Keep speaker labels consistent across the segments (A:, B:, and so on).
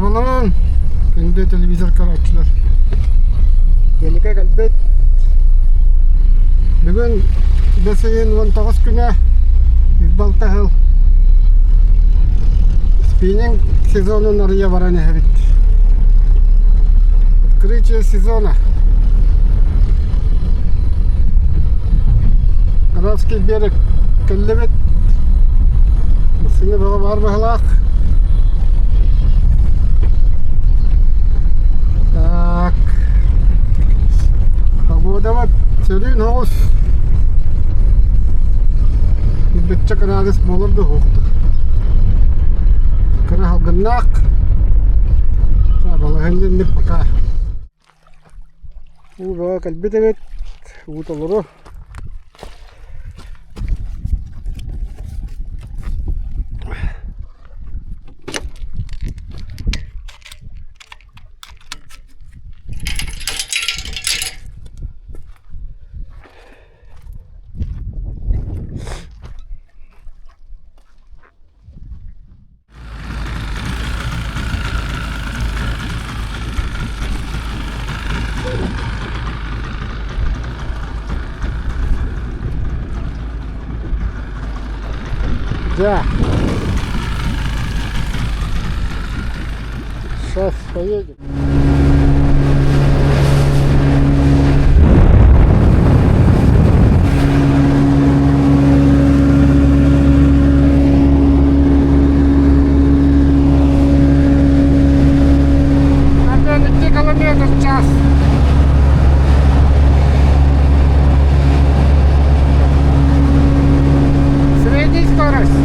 A: Дорооболоруҥ, күндү телевизор көрөөччүлэр. Гелика кэлбит. Бүгүн бэс ыйын 19 күнэ балта сыл спиннинг сезонун арыйа баран иһэбит. Открытие сезона. Графский берег кэллибит. Массыына бөҕө баар быһылаах. Так. Погодабыт сөрүүн оҕус. Билбэтчэ кыраадыс буолар да уһуохтур. Кыра салгыннаах. Балаһыанньа инник пока. Уу бөҕө кэлбит эбит. Уу толору. Да. Сейчас поедем. Икки километр в час. Средний скорость.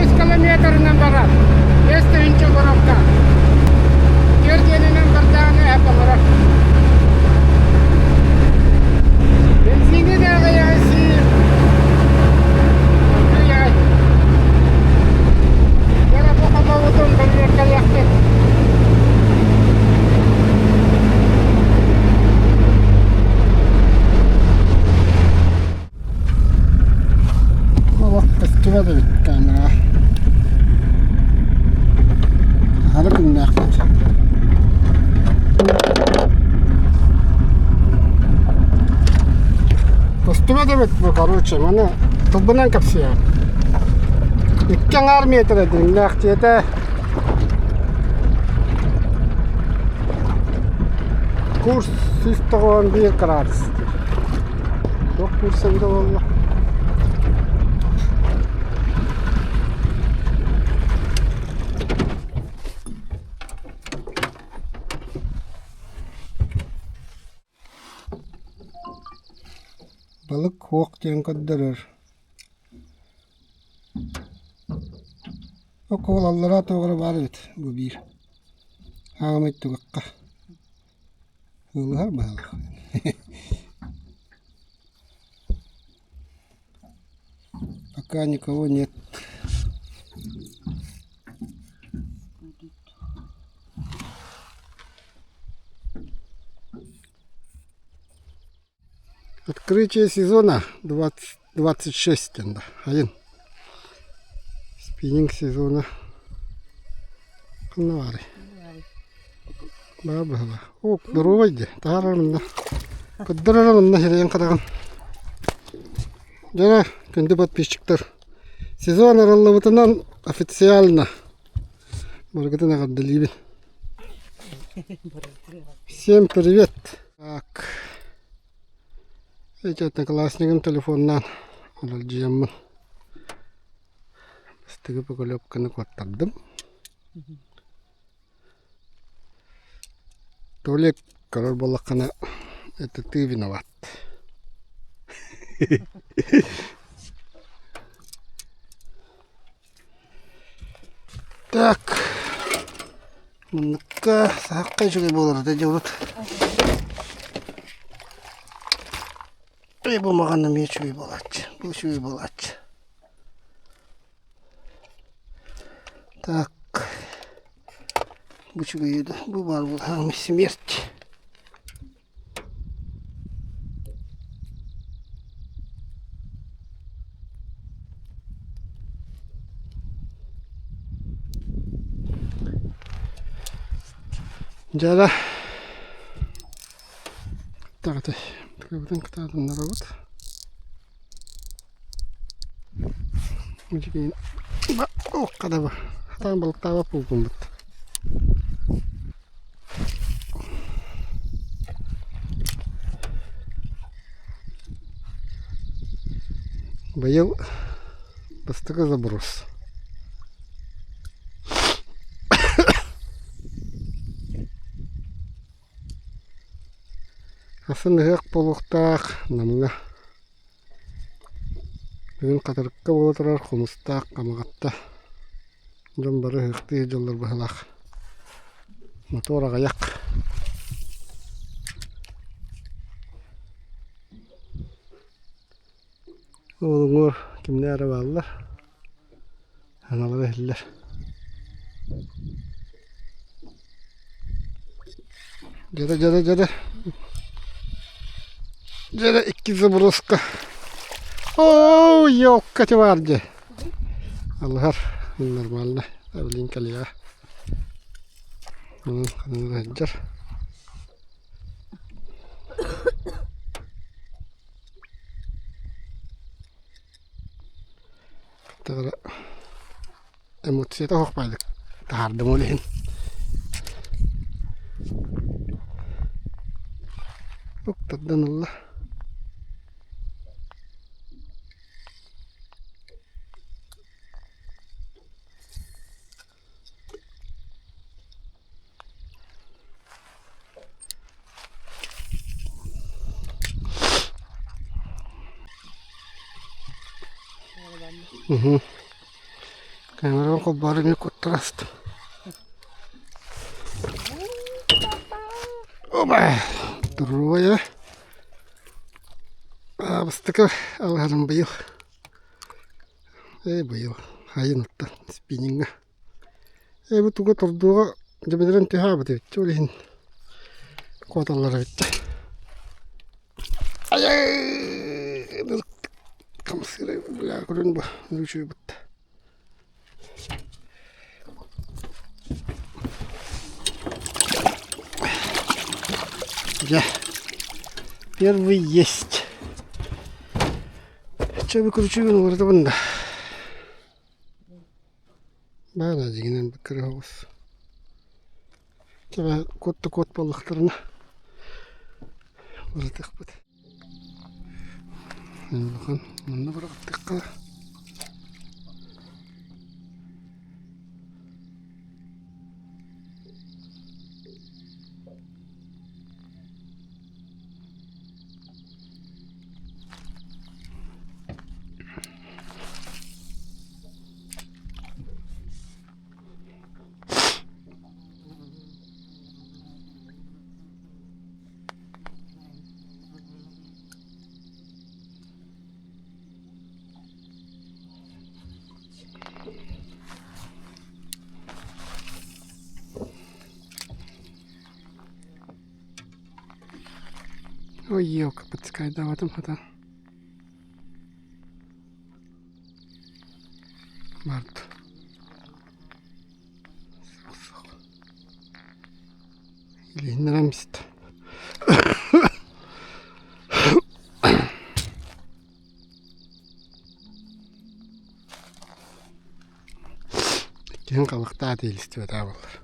A: Үс километрынан барар. Бэс тыһыынча коробка. Түөрт бардаҕына эп олорор. Бензини да аҕыйаҕы сиир. Аҕыйаҕы. Дьара бу хомобутун бөрүөккэлиэхпит. Олох көстүбэт эбит камераҕа. Аһары күннээхпит. Көстүбэт эбит бу короче маны тылбынан кэпсиэҕим. Икки аҥаар метрэ диҥнээх дьиэтэ. Курс 191 градус. Туох курса эбитэ буолла? Балык хуох диэн көрдөрөр. Окуол аллараа туох эрэ баар эбит бу биир. Хаамай түгэххэ. Ылыһар быһыылаах. Пока никого нет. Открытие сезона 2026 да. Один. Спиннинг сезона. Ханна баарый? Баа быһыла. О, здоровай дии. Таһаарар мында. Көрдөрөр мында сирэйин хараҕын. Дьэ, күндү подписчиктар. Сезон арыллыбытынан официально барыгытын эҕэрдэлиибин. Всем привет! Так. Эти одноклассникым телефоннаан аралдьыйаммын Бастакы поклевканы куоттардым. Толик көрөр буоллаххына это ты виноват. Так, муннукка саахха үчүгэй буолар этэ дьэ урут. Эй, бу маҕан эмиэ үчүгэй буолааччы, бу үчүгэй буолааччы. Так, бу үчүгэй да, бу баар буолла, смерть. Дьэ таҕытай тыкыбытын кытаатыннарабыт Охха да хатаан балыктаабат буолбуммут. Быйыл бастакы заброс. Атын ыһыах буолуохтаах Намҥа. Бүгүн Хатырыкка буола турар Хомустаах Хамаҕатта дьон бары ыһыахтыы сылдьаллар быһыылаах. Мотуор аҕыйах. Ол уҥуор кимнээх эрэ бааллар, саҥалара иһиллэр. Дьэрэ дьэрэ дьэрэ дьэрэ икки заброска оо елка баар дьэ алыһар нормально блин кэлиэҕэ онон ханна сылдьар Тагара эмоцията суох баайдык таһаардым ол иһин. Уктардан ылла. Камераны холбоору эмиэ куттараст. Оба! Трое. Бастакы алыһарым быйыл. Ээ быйыл хайын оттон спиннингэ. Ээ бу туга тордуоҕа дьэбэлэрин түһээбит эбит ол иһин куоталлар эбит Айай хамсыырай бля көрөн бу үчүгэй Дьэ, первый есть. Чэ, выключу уларытабын да. Баара дьиҥинэн кыра оҕус. Чэ, куот да куот буоллахтарына уларытыахпыт. Улахан манна быраҕаттахха Ой, елка, подскайдаабатым хата. Март. Илиһиннэрэммит. Иккиһин халыктаат иилистибэтэ буоллар.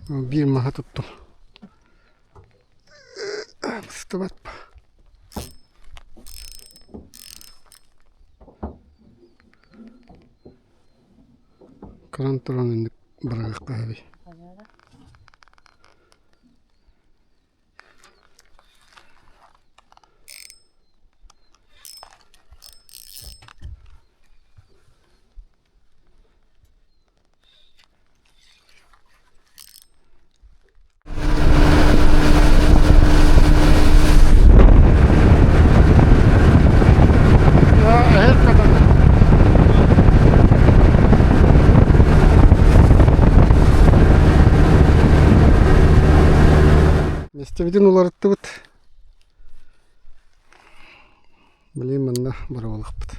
A: Биир маһы туттум. Сыстыбат. Көрөн туран инник быраҕыахха сөбүй. Миэстэбитин уларыттыбыт. Билигин манна боруобалаахпыт.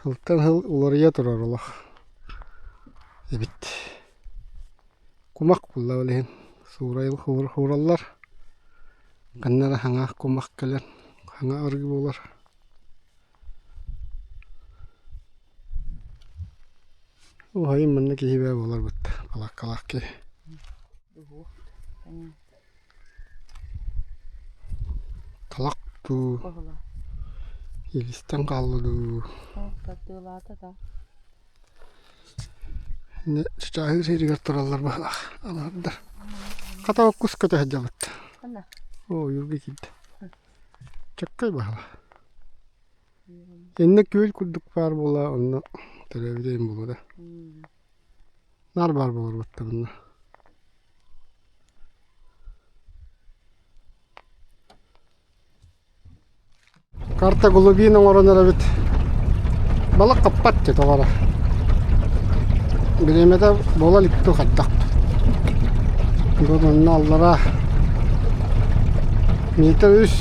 A: Сылтан сыл уларыйа турар олох эбит. Кумах булла ол иһин суурайыл хуураллар. Ханна эрэ хаҥа кумах кэлэн хаҥа арыы буолар. Уһайын манна киһи бээ буоларбыт балааккалаах киһи. Талах дуу, илистэн хаалла дуу. Чычааһыыр сиригэр тураллар быһыылаах алаһардар. Хата кус көтө сылдьабыт. Оо, ойуурга киирдэ. Чөккөй быһыылаах. Иннэ күөл курдук баар буолла, онно төрөөбүт эйим буолуо да. Наар баар буолар буттабынна. Карта глубин оҥорон эрэбит. Балык хаппат дии тоҕо эрэ. Бириэмэтэ буола илик дуу хайдах. Бу манна аллараа метр үс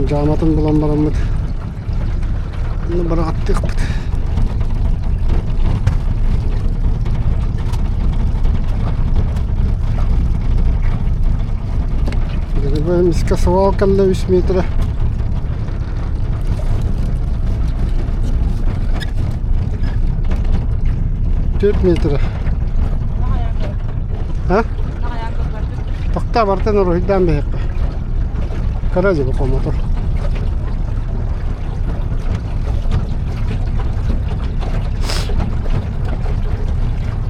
A: дьааматын булан бараммыт Онно быраҕаттыахпыт. Эмискэ свал кэллэ үс метрэ. Төрт метрэ. А? Тохтоо бартан уруһуйдаан биһиэххэ. Кыра дьыбы хомотор.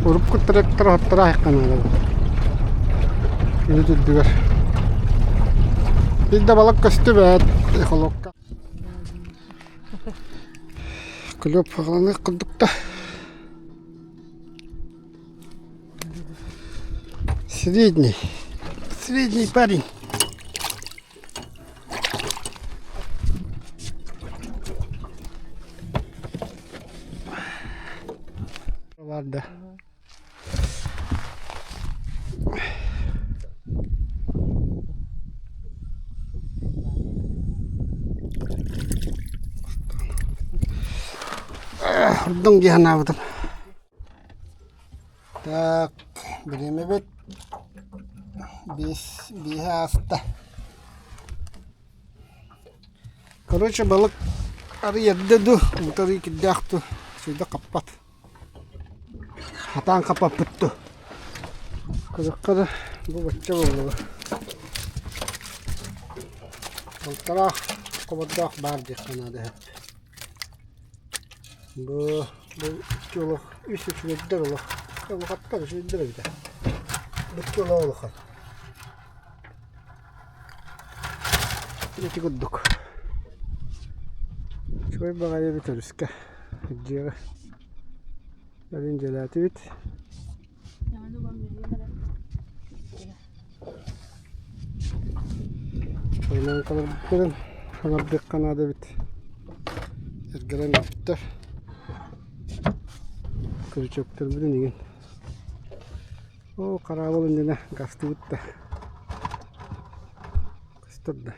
A: Урукку трактор оттора айханаада. Кини үрдүгэр. Биир да балык көстүбэт эхолокка. Клёп хаҕаланыах курдук да. Средний. Средний парень. Барда. Ордуҥ дии санаабытым. Так, бириэмэбит биэс биэһэ ааста. Короче, балык арый эрдэ дуу, утары кирдээх дуу, сыыйда хаппат. Хатаан хаппаппыт дуу. Көрүөххэ да бу бачча буоллуга. Балтараах хобордоох баар диэххэ наада эһэт. Бу бу икки олох үс үчүгэйдэр олох улахаттар үчүгэйдэр эбитэ. Бу икки олох улахан. Ити курдук. Үчүгэй баҕайы эбит өрүскэ дьиэҕэ. Кэлин дьиэлээтибит. Оймоҥколорбутун хаҥардыахха наада эбит. Эргэрэн бүппүттэр. Крючоктарбытын игин. Оо, хараабыл иннинэ гастыбыт да. Көстөр да.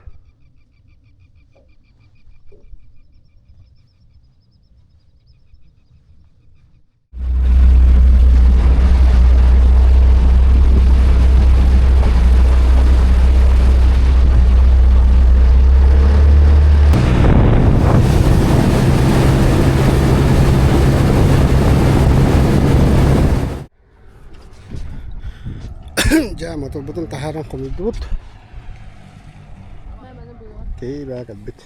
A: Дьэ, моторбутун таһааран хомуйдубут. Киһи баа кэлбит.